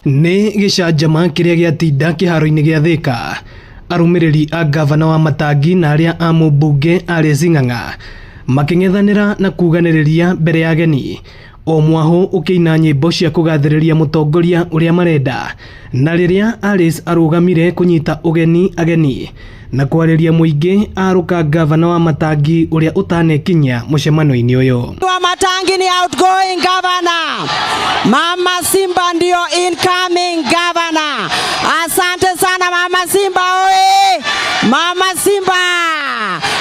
Nĩ gĩcanjama kĩrĩa gĩatinda kĩharo-inĩ gĩa Thĩka. Arũmĩrĩri a gavana wa Matangi na arĩa a mũmbunge Alice Ng'ang'a makĩng'ethanĩra na kuganĩrĩria mbere ya ageni, o mwahũ ũkĩina nyĩmbo cia kũgathĩrĩria mũtongoria ũrĩa marenda. Na rĩrĩa Alice arũgamire kũnyita ũgeni ageni na kwarĩria mũingĩ, arũka gavana wa Matangi ũrĩa ũtanekinyia mũcemanio-inĩ ũyũ. Wa Matangi ni outgoing governor. Mama Simba ndio incoming governor. Asante sana, Mama Simba oye! Mama Simba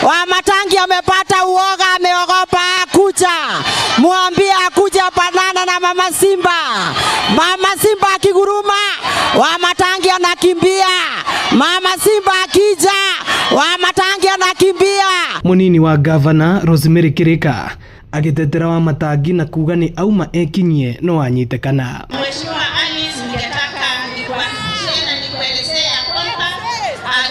wa Matangi amepata uoga, ameogopa akuja. Mwambie akuja panana na Mama Simba. Mama Simba akiguruma, wa Matangi anakimbia. Mama Simba akija, wa Matangi anakimbia. Munini wa gavana Rosemary Kirika agĩtetera wa Matangi na kuga nĩ auma ekinyie no anyitĩkana. Mheshimiwa Alice, ningetaka nikuhakikishie na nikuelezee ya kwamba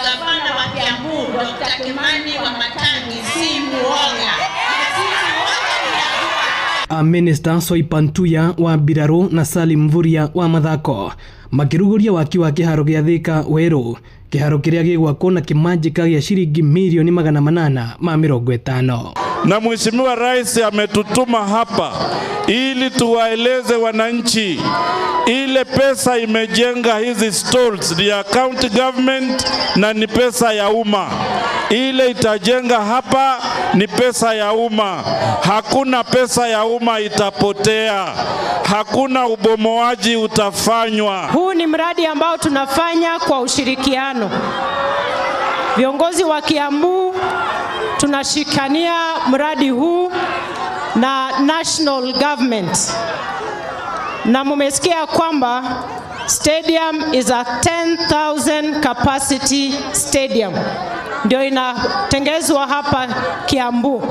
gavana wa Kiambu Dr. Kimani Wamatangi si muoga. Na sisi wote tunajua. A Minister Soipan Tuya wa mbirarũ na Salim Mvurya wa mathako makĩrugũria waki wa kĩharo gĩa Thika Werũ, kĩharo kĩrĩa gĩgwakwo na kĩmanjĩka gĩa ciringi 850,000,000. Na Mheshimiwa Rais ametutuma hapa ili tuwaeleze wananchi ile pesa imejenga hizi stalls ni ya county government na ni pesa ya umma. Ile itajenga hapa ni pesa ya umma. Hakuna pesa ya umma itapotea, hakuna ubomoaji utafanywa. Huu ni mradi ambao tunafanya kwa ushirikiano. Viongozi wa Kiambu tunashikania mradi huu na national government, na mumesikia kwamba stadium is a 10,000 capacity stadium, ndio inatengezwa hapa Kiambu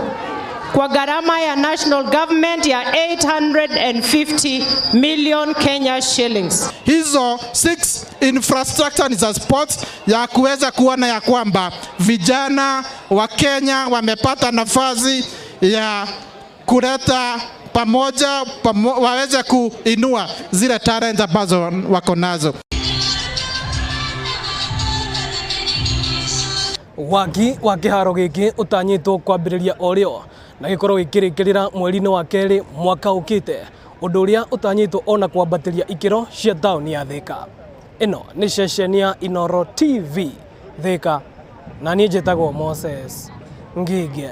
kwa gharama ya national government ya 850 million Kenya shillings. Hizo six infrastructure ni za sports ya kuweza kuona ya kwamba vijana wa Kenya wamepata nafasi ya kuleta pamoja waweze kuinua zile talent ambazo wako nazo. Waki wa kĩharo gĩkĩ ũtanyĩtwo kwambĩrĩria o rĩo na gĩkorwo gĩkĩrĩkĩrĩra mweri-inĩ wa kerĩ mwaka ũkĩte, ũndũ ũrĩa ũtanyĩtwo ona kwambatĩria ikĩro cia taũni ya Thĩka. Ĩno nĩ ceceni ya Inoro TV Thĩka, na niĩ njĩtagwo Moses Ngige.